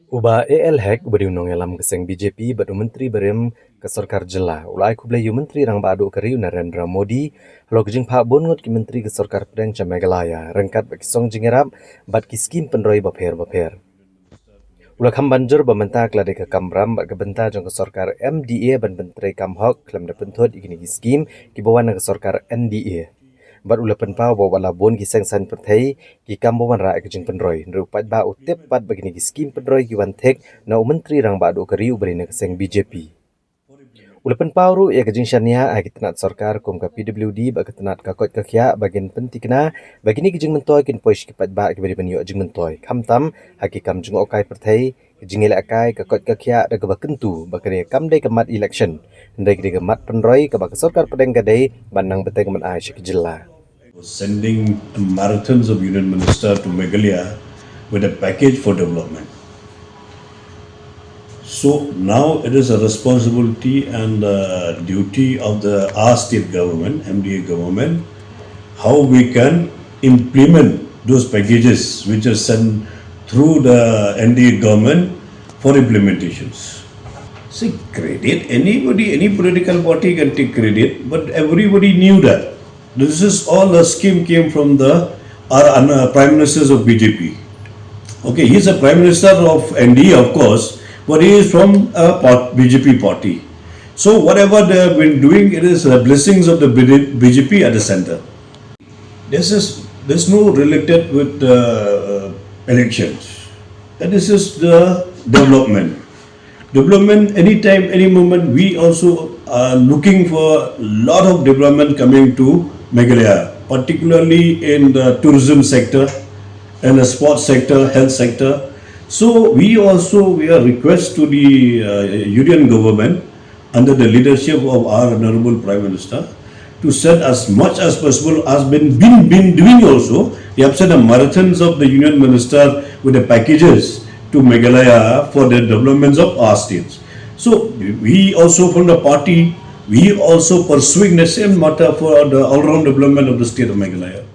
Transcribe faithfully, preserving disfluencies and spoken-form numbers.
U Bah A L Hek, uba dei u nongïalam ka seng B J P bad u Myntri barim ka sorkar jylla, u la ai khublei ïa u Myntri Rangbah Duh ka ri u Narendra Modi halor ka jingphah bun ngut ki myntri ka sorkar pdeng sha Meghalaya ryngkat bad ki song jingïarap bad ki skim pynroi bapher bapher. U la kham ban jur ba mynta ka la dei ka kamram bad ka bynta jong ka sorkar M D A ban pyntreikam hok khlem da pynthut ïa kine ki skim kiba wan na ka sorkar N D A. Bad u la pynpaw ba wat la bun ki seng saiñ pyrthei ki kam ba wanrah ïa ka jingpynroi, hynrei u paidbah u tip pat ba kine ki skim pynroi ki wan thik na u Myntri Rangbah Duh ka ri uba dei na ka seng B J P. U la pynpaw ruh ïa ka jingshaniah ha ki tnat sorkar kum ka P W D bad ka tnat ka koit ka khiah ba kin pynthikna ba kine ki jingmyntoi kin poi sha ki paidbah kiba dei ban ïoh jingmyntoi, khamtam ha ki kam jngohkai pyrthei, ka jingïalehkai, ka koit ka khiah, da kaba kyntu ba kane kam dei ka mat election, hynrei ka dei ka mat pynroi kaba ka sorkar pdeng ka dei ban nang bteng ban ai sha ki jylla. Sending a marathons of Union Minister to Meghalaya with a package for development. So now it is a responsibility and the duty of the our state government, M D A government, how we can implement those packages which are sent through the N D A government for implementations. See, credit, anybody, any political party can take credit, but everybody knew that. This is all a scheme came from the our uh, Prime Ministers of B J P. Okay, he's a Prime Minister of N D A, of course, but he is from a part, B J P party. So whatever they have been doing, it is the blessings of the B J P at the center. This is there's no related with uh, elections. And this is the development. Development, anytime, any moment, we also are looking for a lot of development coming to Meghalaya, particularly in the tourism sector and the sports sector, health sector. So we also, we are request to the uh, union government under the leadership of our Honorable Prime Minister to send as much as possible as been, been, been doing also. They have sent a marathons of the union minister with the packages to Meghalaya for the developments of our states. So we also from the party, we also pursuing the same matter for the all-round development of the state of Meghalaya.